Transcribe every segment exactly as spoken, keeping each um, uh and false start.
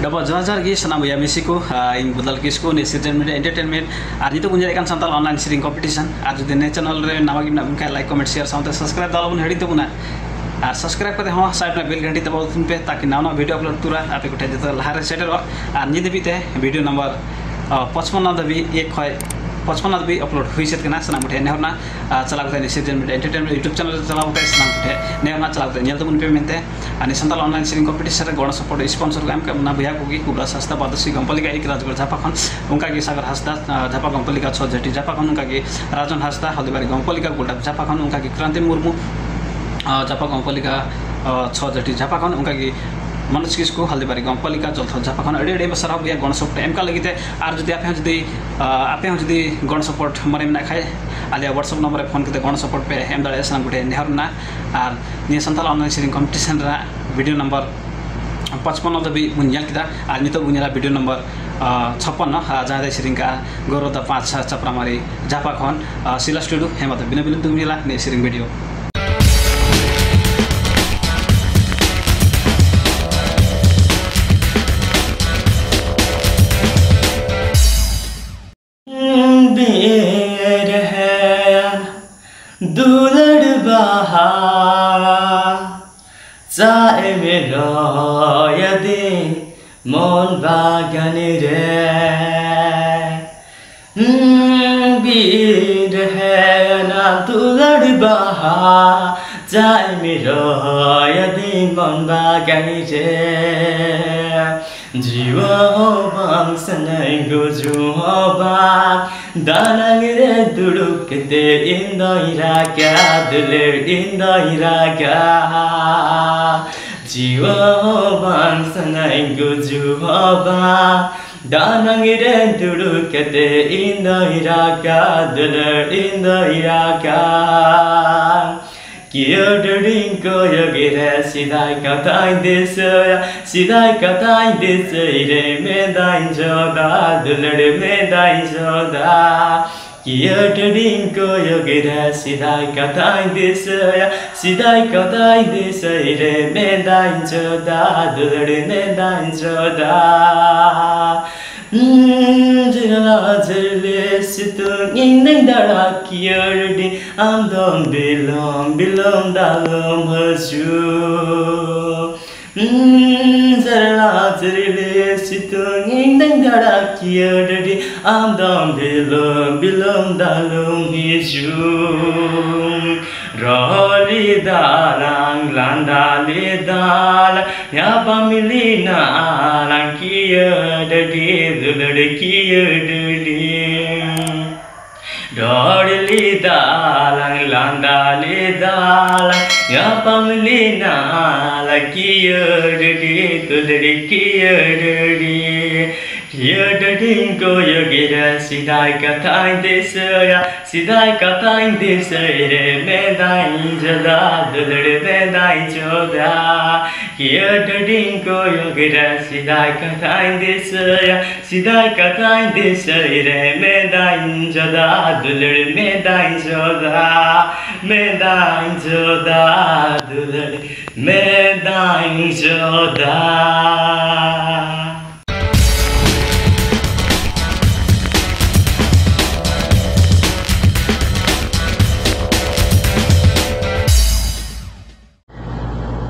ᱡᱚᱦᱟᱨ ᱡᱚᱦᱟᱨ ᱜᱮ ᱥᱟᱱᱟᱢ ᱵᱚᱭᱦᱟ ᱢᱤᱥᱤ ᱠᱚ᱾ ᱟᱨ ᱤᱧ ᱵᱚᱫᱟᱞ ᱠᱤᱥᱠᱩ, ᱱᱤᱭᱟᱹ ᱥᱤᱡᱮᱱ ᱢᱤᱰᱤᱭᱟ ᱮᱱᱴᱟᱨᱴᱮᱱᱢᱮᱱᱴ᱾ ᱟᱨ ᱱᱤᱛᱚᱜ ᱵᱚᱱ ᱧᱮᱞᱮᱫ ᱠᱟᱱ ᱥᱟᱱᱛᱟᱲ ᱚᱱᱞᱟᱭᱤᱱ ᱥᱮᱨᱮᱧ ᱠᱚᱢᱯᱤᱴᱤᱥᱚᱱ᱾ ᱟᱨ ᱡᱩᱫᱤ ᱱᱤᱭᱟᱹ ᱪᱮᱱᱮᱞ ᱨᱮ ᱱᱟᱣᱟ ᱜᱮ ᱢᱮᱱᱟᱜ ᱵᱚᱱ ᱠᱷᱟᱱ, ᱞᱟᱭᱤᱠ, ᱠᱚᱢᱮᱱᱴ, ᱥᱮᱭᱟᱨ ᱥᱟᱶᱛᱮ ᱥᱟᱵᱥᱠᱨᱟᱭᱤᱵ ᱫᱚ ᱟᱞᱚᱵᱚᱱ ᱦᱤᱲᱤᱧ ᱛᱟᱵᱚᱱᱟ᱾ ᱟᱨ ᱥᱟᱵᱥᱠᱨᱟᱭᱤᱵ ᱠᱟᱛᱮ ᱦᱚᱸ ᱥᱟᱭᱤᱰ ᱨᱮ ᱵᱮᱞ ᱜᱷᱟᱱᱴᱤ ᱫᱟᱵᱟᱣ ᱛᱟᱵᱚᱱ ᱯᱮ, ᱛᱟᱠᱤ ᱱᱟᱣᱟ ᱱᱟᱣᱟ ᱵᱷᱤᱰᱤᱭᱳ ᱟᱯᱞᱳᱰ ᱛᱩᱨᱟ ᱟᱯᱮ ᱠᱚᱴᱷᱮᱱ ᱡᱚᱛᱚ ᱞᱟᱦᱟᱨᱮ ᱥᱮᱴᱮᱨᱚᱜᱼᱟ᱾ ᱟᱨ ᱱᱤᱭᱟᱹ ᱫᱷᱟᱹᱵᱤᱡ ᱛᱮ ᱵᱷᱤᱰᱤᱭᱳ ᱱᱟᱢᱵᱟᱨ ᱯᱚᱪᱯᱚᱱᱱᱚ ᱫᱷᱟᱹᱵᱤᱡ, ᱮᱠ ᱠᱷᱚᱱ ᱯᱚᱪᱯᱚᱱᱱᱚ ᱫᱷᱟᱹᱵᱤᱡ ᱟᱯᱞᱳᱰ ᱦᱩᱭ ᱥᱟᱹᱛ ᱠᱟᱱᱟ᱾ ᱥᱟᱱᱟᱢ ᱠᱚᱴᱷᱮᱱ ᱱᱮᱦᱚᱨ ᱨᱮᱱᱟᱜ, ᱟᱨ ᱪᱟᱞᱟᱣ ᱠᱟᱛᱮ ᱱᱤᱭᱟᱹ ᱥᱤᱡᱮᱱ ᱢᱤᱰᱤᱭᱟ ᱮᱱᱴᱟᱨᱴᱮᱱᱢᱮᱱᱴ YouTube ᱪᱮᱱᱮᱞ ᱨᱮ ᱪᱟᱞᱟᱣ ᱠᱟᱛᱮ ᱥᱟᱱᱟᱢ ᱠᱚᱴᱷᱮᱱ ᱱᱮᱦᱚᱨ ᱨᱮᱱᱟᱜ, ᱪᱟᱞᱟᱣ ᱠᱟᱛᱮ ᱧᱮᱞ ᱛᱟᱵᱚᱱ ᱯᱮ ᱢᱮᱱᱛᱮ᱾ ᱟᱨ ᱱᱤᱭᱟᱹ ᱥᱟᱱᱛᱟᱲ ᱚᱱᱞᱟᱭᱤᱱ ᱥᱮᱨᱮᱧ ᱠᱚᱢᱯᱤᱴᱤᱥᱚᱱ ᱨᱮ ᱜᱚᱲᱚ ᱥᱚᱯᱚᱦᱚᱫ ᱥᱯᱚᱱᱥᱚᱨ ᱠᱚ ᱮᱢ ᱠᱟᱜ ᱵᱚᱱᱟ ᱵᱚᱭᱦᱟ ᱠᱚᱜᱮ, ᱠᱩᱵᱨᱟᱥ ᱦᱟᱸᱥᱫᱟ, ᱵᱟᱫᱚᱥᱤ ᱜᱚᱢᱯᱚᱞᱤᱠᱟ ᱮᱠ, ᱨᱟᱡᱽᱜᱚᱲ ᱡᱷᱟᱯᱟ ᱠᱷᱚᱱ, ᱚᱱᱠᱟ ᱜᱮ ᱥᱟᱜᱚᱨ ᱦᱟᱸᱥᱫᱟ, ᱟᱨ ᱡᱷᱟᱯᱟ ᱜᱚᱢᱯᱚᱞᱤᱠᱟ ᱪᱷᱚ ᱡᱷᱟᱹᱴᱤ ᱡᱷᱟᱯᱟ ᱠᱷᱚᱱ, ᱚᱱᱠᱟ ᱜᱮ ᱨᱟᱡᱚᱱ ᱦᱟᱸᱥᱫᱟ, ᱦᱚᱞᱫᱤᱵᱟᱨᱤ ᱜᱚᱢᱯᱚᱞᱤᱠᱟ ᱜᱳᱞᱰᱟᱯ ᱡᱷᱟᱯᱟ ᱠᱷᱚᱱ, ᱚᱱᱠᱟ ᱜᱮ ᱠᱨᱟᱱᱛᱤ ᱢᱩᱨᱢᱩ, ᱟᱨ ᱡᱷᱟᱯᱟ ᱜᱚᱢᱯᱚᱞᱤᱠᱟ, ᱟᱨ ᱪᱷᱚ ᱡᱷᱟᱹᱴᱤ ᱡᱷᱟᱯᱟ ᱠᱷᱚᱱ, ᱚᱱᱠᱟ ᱜᱮ ᱢᱚᱱᱳᱡᱽ ᱠᱤᱥᱠᱩ, ᱦᱚᱞᱫᱤᱵᱟᱨᱤ ᱜᱚᱢᱯᱚᱞᱤᱠᱟ ᱡᱚᱞᱛᱷᱚ ᱡᱷᱟᱯᱟ ᱠᱷᱚᱱ᱾ ᱟᱹᱰᱤ ᱟᱹᱰᱤ ᱟᱭᱢᱟ ᱥᱟᱨᱦᱟᱣ ᱵᱚᱭᱦᱟ ᱜᱚᱲᱚ ᱥᱚᱯᱚᱦᱚᱫ ᱮᱢ ᱠᱟᱜ ᱞᱟᱹᱜᱤᱫ ᱛᱮ᱾ ᱟᱨ ᱡᱩᱫᱤ ᱟᱯᱮ ᱦᱚᱸ ᱡᱩᱫᱤ, ᱟᱨ ᱟᱯᱮ ᱦᱚᱸ ᱡᱩᱫᱤ ᱜᱚᱲᱚ ᱥᱚᱯᱚᱦᱚᱫ ᱢᱚᱱᱮ ᱢᱮᱱᱟᱜ ᱠᱷᱟᱡ, ᱟᱞᱮᱭᱟᱜ WhatsApp ᱱᱚᱢᱵᱚᱨ ᱨᱮ ᱯᱷᱳᱱ ᱠᱟᱛᱮ ᱜᱚᱲᱚ ᱥᱚᱯᱚᱦᱚᱫ ᱯᱮ ᱮᱢ ᱫᱟᱲᱮᱭᱟᱜᱼᱟ, ᱥᱟᱱᱟᱢ ᱠᱚᱴᱷᱮᱱ ᱱᱮᱦᱚᱨ ᱨᱮᱱᱟᱜ᱾ ᱟᱨ ᱱᱤᱭᱟᱹ ᱥᱟᱱᱛᱟᱲ ᱚᱱᱞᱟᱭᱤᱱ ᱥᱮᱨᱮᱧ ᱠᱚᱢᱯᱤᱴᱤᱥᱚᱱ ᱨᱮᱱᱟᱜ ᱵᱷᱤᱰᱤᱭᱳ ᱱᱟᱢᱵᱟᱨ ᱯᱚᱪᱯᱚᱱᱱᱚ ᱫᱷᱟᱹᱵᱤᱡ ᱵᱚᱱ ᱧᱮᱞ ᱠᱮᱫᱟ᱾ ᱟᱨ ᱱᱤᱛᱚᱜ ᱵᱚᱱ ᱧᱮᱞᱟ ᱵᱷᱤᱰᱤᱭᱳ ᱱᱟᱢᱵᱟᱨ, ᱟᱨ, ᱪᱷᱟᱯᱯᱟᱱᱱᱚ, ᱟᱨ ᱡᱟᱦᱟᱸ ᱨᱮ ᱥᱮᱨᱮᱧ ᱠᱟᱜᱼᱟ ᱜᱚᱨᱚᱫᱟ ᱯᱟᱸᱪ ᱪᱟᱯᱨᱟᱢᱟᱨᱤ ᱡᱷᱟᱯᱟ ᱠᱷᱚᱱ, ᱟᱨ, ᱥᱤᱞᱟᱥ ᱴᱩᱰᱩ᱾ ᱦᱮᱸ, ᱢᱟ ᱛᱚᱵᱮ ᱵᱤᱱᱟᱹ ᱵᱤᱞᱚᱢ ᱛᱮᱵᱚᱱ ᱧᱮᱞᱟ ᱱᱤᱭᱟᱹ ᱥᱮᱨᱮᱧ ᱵᱷᱤᱰᱤᱭᱳ᱾ ᱵᱤᱨ ᱦᱮᱱ ᱫᱩᱞᱟᱹᱲ ᱵᱟᱦᱟ, ᱪᱟ ᱮᱢ ᱨᱚᱭᱟᱫᱤᱧ ᱢᱚᱱ ᱵᱟᱜᱟᱱ ᱨᱮ᱾ ᱦᱩᱸ, ᱵᱤᱨ ᱦᱮᱱ ᱫᱩᱞᱟᱹᱲ ᱵᱟᱦᱟ, ᱪᱟ ᱮᱢ ᱨᱚᱭᱟᱫᱤᱧ ᱢᱚᱱ ᱵᱟᱜᱟᱱ ᱨᱮ᱾ ᱡᱤᱣᱟ ᱦᱚᱸ ᱵᱟᱝ ᱥᱟᱱᱟᱧ, ᱜᱩᱡᱩ ᱦᱚᱸ ᱵᱟᱝ, ᱫᱟᱱᱟᱝ ᱨᱮ ᱫᱩᱲᱩᱵ ᱠᱟᱛᱮ ᱤᱧ ᱫᱚᱧ ᱨᱟᱜᱟ, ᱫᱩᱞᱟᱹᱲ ᱤᱧ ᱫᱚᱧ ᱨᱟᱜᱟ᱾ ᱡᱤᱣᱟ ᱦᱚᱸ ᱵᱟᱝ ᱥᱟᱱᱟᱧ, ᱜᱩᱡᱩ ᱦᱚᱸ ᱵᱟᱝ, ᱫᱟᱱᱟᱝ ᱨᱮ ᱫᱩᱲᱩᱵ ᱠᱟᱛᱮ ᱤᱧ ᱫᱚᱧ ᱨᱟᱜᱟ, ᱫᱩᱞᱟᱹᱲ ᱤᱧ ᱫᱚᱧ ᱨᱟᱜᱟ᱾ ᱠᱤᱭᱟᱹ ᱰᱟᱹᱰᱤᱧ ᱠᱚᱭᱚᱜ ᱨᱮ ᱥᱮᱫᱟᱭ ᱠᱟᱛᱷᱟᱧ ᱫᱤᱥᱟᱹᱭᱟ, ᱥᱮᱫᱟᱭ ᱠᱟᱛᱷᱟᱧ ᱫᱤᱥᱟᱹᱭ ᱨᱮ ᱢᱮᱫᱟᱧ ᱡᱚᱫᱟ, ᱫᱩᱞᱟᱹᱲ ᱢᱮᱫᱟᱧ ᱡᱚᱫᱟ᱾ ᱠᱤᱭᱟᱹ ᱰᱟᱹᱰᱤᱧ ᱠᱚᱭᱚᱜ ᱨᱮ ᱥᱮᱫᱟᱭ ᱠᱟᱛᱷᱟᱧ ᱫᱤᱥᱟᱹᱭᱟ, ᱥᱮᱫᱟᱭ ᱠᱟᱛᱷᱟᱧ ᱫᱤᱥᱟᱹᱭ ᱨᱮ ᱢᱮᱱᱫᱟᱹᱧ ᱡᱚᱫᱟ, ᱫᱩᱞᱟᱹᱲ ᱢᱮᱱᱫᱟᱹᱧ ᱡᱚᱫᱟ᱾ ᱦᱩᱸ, ᱡᱷᱟᱨᱞᱟ ᱡᱷᱟᱹᱨᱞᱤ ᱥᱤᱛᱩᱝ ᱤᱧ ᱫᱟᱹᱧ ᱫᱟᱬᱟ ᱠᱤᱭᱟᱹ ᱰᱟᱹᱰᱤ, ᱟᱢ ᱫᱚᱢ ᱵᱤᱞᱚᱢ ᱵᱤᱞᱚᱢ ᱫᱟᱞᱚᱢ ᱦᱤᱡᱩᱜ᱾ ᱦᱩᱸ, ᱡᱷᱟᱨᱞᱟ ᱡᱷᱟᱹᱨᱞᱤ ᱥᱤᱛᱩᱝ ᱤᱧ ᱫᱟᱹᱧ ᱫᱟᱬᱟ ᱠᱤᱭᱟᱹ ᱰᱟᱹᱰᱤ, ᱟᱢ ᱫᱚᱢ ᱵᱤᱞᱚᱢ ᱵᱤᱞᱚᱢ ᱫᱟᱞᱚᱢ ᱦᱤᱡᱩᱜ᱾ ᱨᱚᱲ ᱞᱮᱫᱟ ᱞᱟᱝ, ᱞᱟᱸᱫᱟ ᱞᱮᱫᱟ ᱞᱟᱝ, ᱧᱟᱯᱟᱢ ᱞᱮᱱᱟ ᱞᱟᱝ ᱠᱤᱭᱟᱹ ᱰᱟᱹᱰᱤ, ᱫᱩᱞᱟᱹᱲ ᱠᱤᱭᱟᱹ ᱰᱟᱹᱰᱤ᱾ ᱨᱚᱲ ᱞᱮᱫᱟ ᱞᱟᱝ, ᱞᱟᱸᱫᱟ ᱞᱮᱫᱟ ᱞᱟᱝ, ᱧᱟᱯᱟᱢ ᱞᱮᱱᱟ ᱞᱟᱝ ᱠᱤᱭᱟᱹ ᱰᱟᱹᱰᱤ, ᱫᱩᱞᱟᱹᱲ ᱠᱤᱭᱟᱹ ᱰᱟᱹᱰᱤ᱾ ᱠᱤᱭᱟᱹ ᱰᱟᱹᱰᱤᱧ ᱠᱚᱭᱚᱜ ᱨᱮ ᱥᱮᱫᱟᱭ ᱠᱟᱛᱷᱟᱧ ᱫᱤᱥᱟᱹᱭᱟ, ᱥᱮᱫᱟᱭ ᱠᱟᱛᱷᱟᱧ ᱫᱤᱥᱟᱹᱭ ᱨᱮ ᱢᱮᱱᱫᱟᱹᱧ ᱡᱚᱫᱟ, ᱫᱩᱞᱟᱹᱲ ᱢᱮᱱᱫᱟᱹᱧ ᱡᱚᱫᱟ᱾ ᱠᱤᱭᱟᱹ ᱰᱟᱹᱰᱤᱧ ᱠᱚᱭᱚᱜ ᱨᱮ ᱥᱮᱫᱟᱭ ᱠᱟᱛᱷᱟᱧ ᱫᱤᱥᱟᱹᱭᱟ, ᱥᱮᱫᱟᱭ ᱠᱟᱛᱷᱟᱧ ᱫᱤᱥᱟᱹᱭ ᱨᱮ ᱢᱮᱱᱫᱟᱹᱧ ᱡᱚᱫᱟ, ᱫᱩᱞᱟᱹᱲ ᱢᱮᱱᱫᱟᱹᱧ ᱡᱚᱫᱟ, ᱢᱮᱱᱫᱟᱹᱧ ᱡᱚᱫᱟ, ᱫᱩᱞᱟᱹᱲ ᱢᱮᱱᱫᱟᱹᱧ ᱡᱚᱫᱟ᱾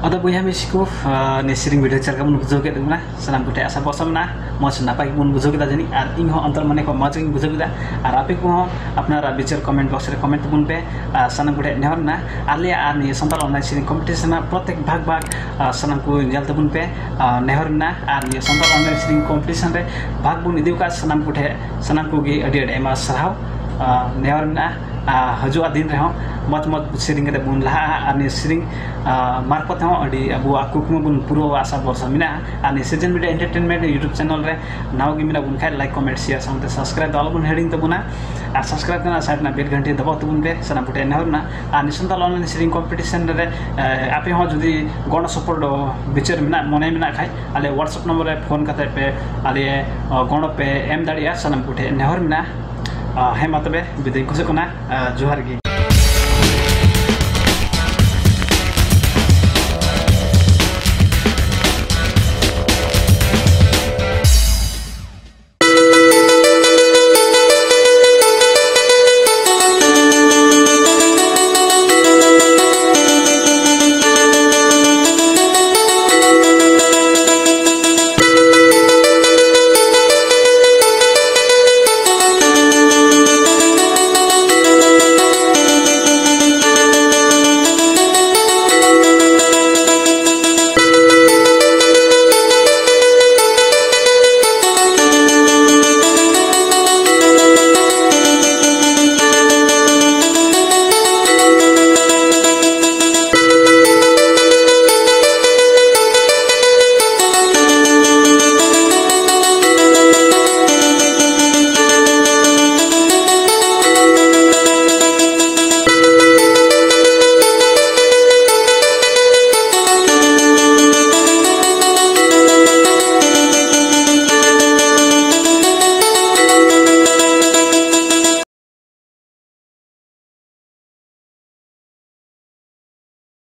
ᱟᱫᱚ ᱵᱚᱭᱦᱟ ᱢᱤᱥᱤ ᱠᱚ, ᱟᱨ ᱱᱤᱭᱟᱹ ᱥᱮᱨᱮᱧ ᱵᱷᱤᱰᱤᱭᱳ ᱪᱮᱫ ᱞᱮᱠᱟ ᱵᱚᱱ ᱵᱩᱡᱷᱟᱹᱣ ᱠᱮᱫ ᱛᱟᱵᱚᱱᱟ? ᱥᱟᱱᱟᱢ ᱠᱚᱴᱷᱮᱱ ᱟᱥᱟ ᱵᱷᱚᱨᱥᱟ ᱢᱮᱱᱟᱜᱼᱟ, ᱢᱚᱡᱽ ᱱᱟᱯᱟᱭ ᱜᱮᱵᱚᱱ ᱵᱩᱡᱷᱟᱹᱣ ᱠᱮᱫᱟ ᱡᱟᱹᱱᱤᱡ, ᱟᱨ ᱤᱧ ᱦᱚᱸ ᱚᱱᱛᱚᱨ ᱢᱚᱱᱮ ᱠᱷᱚᱱ ᱢᱚᱡᱽ ᱜᱤᱧ ᱵᱩᱡᱷᱟᱹᱣ ᱠᱮᱫᱟ᱾ ᱟᱨ ᱟᱯᱮ ᱠᱚᱦᱚᱸ ᱟᱯᱱᱟᱨᱟᱜ ᱵᱤᱪᱟᱹᱨ ᱠᱚᱢᱮᱱᱴ ᱵᱚᱠᱥ ᱨᱮ ᱠᱚᱢᱮᱱᱴ ᱛᱟᱵᱚᱱ ᱯᱮ᱾ ᱟᱨ ᱥᱟᱱᱟᱢ ᱠᱚᱴᱷᱮᱱ ᱱᱮᱦᱚᱨ ᱢᱮᱱᱟᱜᱼᱟ, ᱟᱞᱮᱭᱟᱜ ᱟᱨ ᱱᱤᱭᱟᱹ ᱥᱟᱱᱛᱟᱲ ᱚᱱᱞᱟᱭᱤᱱ ᱥᱮᱨᱮᱧ ᱠᱚᱢᱯᱤᱴᱤᱥᱚᱱ ᱨᱮᱱᱟᱜ ᱯᱨᱚᱛᱮᱠ ᱵᱷᱟᱜᱽ ᱵᱷᱟᱜᱽ, ᱟᱨ ᱥᱟᱱᱟᱢ ᱠᱚ ᱧᱮᱞ ᱛᱟᱵᱚᱱ ᱯᱮ, ᱟᱨ ᱱᱮᱦᱚᱨ ᱢᱮᱱᱟᱜᱼᱟ᱾ ᱟᱨ ᱱᱤᱭᱟᱹ ᱥᱟᱱᱛᱟᱲ ᱚᱱᱞᱟᱭᱤᱱ ᱥᱮᱨᱮᱧ ᱠᱚᱢᱯᱤᱴᱤᱥᱚᱱ ᱨᱮ ᱵᱷᱟᱜᱽ ᱵᱚᱱ ᱤᱫᱤ ᱟᱠᱟᱫ ᱥᱟᱱᱟᱢ ᱠᱚᱴᱷᱮᱱ, ᱥᱟᱱᱟᱢ ᱠᱚᱜᱮ ᱟᱹᱰᱤ ᱟᱹᱰᱤ ᱟᱭᱢᱟ ᱥᱟᱨᱦᱟᱣ᱾ ᱟᱨ ᱱᱮᱦᱚᱨ ᱢᱮᱱᱟᱜᱼᱟ, ᱟᱨ ᱦᱤᱡᱩᱜᱼᱟ ᱫᱤᱱ ᱨᱮᱦᱚᱸ ᱢᱚᱡᱽ ᱢᱚᱡᱽ ᱥᱮᱨᱮᱧ ᱠᱟᱛᱮ ᱵᱚᱱ ᱞᱟᱦᱟᱜᱼᱟ᱾ ᱟᱨ ᱱᱤᱭᱟᱹ ᱥᱮᱨᱮᱧ, ᱟᱨ ᱢᱟᱨᱯᱷᱚᱛ ᱦᱚᱸ ᱟᱹᱰᱤ ᱟᱵᱚᱣᱟᱜ ᱠᱩᱠᱢᱩ ᱵᱚᱱ ᱯᱩᱨᱟᱹᱣᱟ, ᱟᱥᱟ ᱵᱷᱚᱨᱥᱟ ᱢᱮᱱᱟᱜᱼᱟ᱾ ᱟᱨ ᱱᱤᱭᱟᱹ ᱥᱤᱡᱮᱱ ᱢᱤᱰᱤᱭᱟ ᱮᱱᱴᱟᱨᱴᱮᱱᱢᱮᱱᱴ YouTube ᱪᱮᱱᱮᱞ ᱨᱮ ᱱᱟᱣᱟ ᱜᱮ ᱢᱮᱱᱟᱜ ᱵᱚᱱ ᱠᱷᱟᱡ, ᱞᱟᱭᱤᱠ, ᱠᱚᱢᱮᱱᱴ, ᱥᱮᱭᱟᱨ ᱥᱟᱶᱛᱮ ᱥᱟᱵᱥᱠᱨᱟᱭᱤᱵ ᱫᱚ ᱟᱞᱚ ᱵᱚᱱ ᱦᱤᱲᱤᱧ ᱛᱟᱵᱚᱱᱟ᱾ ᱟᱨ ᱥᱟᱵᱥᱠᱨᱟᱭᱤᱵ ᱠᱟᱱᱟ, ᱥᱟᱭᱤᱰ ᱨᱮᱱᱟᱜ ᱵᱮᱞ ᱜᱷᱟᱱᱴᱤ ᱫᱟᱵᱟᱣ ᱛᱟᱵᱚᱱ ᱯᱮ, ᱥᱟᱱᱟᱢ ᱠᱚᱴᱷᱮᱱ ᱱᱮᱦᱚᱨ ᱢᱮᱱᱟᱜᱼᱟ᱾ ᱟᱨ ᱱᱤᱭᱟᱹ ᱥᱟᱱᱛᱟᱲ ᱚᱱᱞᱟᱭᱤᱱ ᱥᱮᱨᱮᱧ ᱠᱚᱢᱯᱤᱴᱤᱥᱚᱱ ᱨᱮ, ᱮ, ᱟᱯᱮ ᱦᱚᱸ ᱡᱩᱫᱤ ᱜᱚᱲᱚ ᱥᱚᱯᱚᱦᱚᱫ ᱵᱤᱪᱟᱹᱨ ᱢᱮᱱᱟᱜ, ᱢᱚᱱᱮ ᱢᱮᱱᱟᱜ ᱠᱷᱟᱡ, ᱟᱞᱮ WhatsApp ᱱᱚᱢᱵᱚᱨ ᱨᱮ ᱯᱷᱳᱱ ᱠᱟᱛᱮ ᱯᱮ ᱟᱞᱮ, ᱚ, ᱜᱚᱲᱚ ᱯᱮ ᱮᱢ ᱫᱟᱲᱮᱭᱟᱜᱼᱟ᱾ ᱥᱟᱱᱟᱢ ᱠᱚᱴᱷᱮᱱ ᱱᱮᱦᱚᱨ ᱢᱮᱱᱟᱜᱼᱟ᱾ ᱟᱨ ᱦᱮᱸ, ᱢᱟ ᱛᱚᱵᱮ ᱵᱤᱫᱟᱹᱭ ᱠᱷᱚᱡᱚᱜ ᱠᱟᱱᱟ᱾ ᱟᱨ ᱡᱚᱦᱟᱨ ᱜᱮ᱾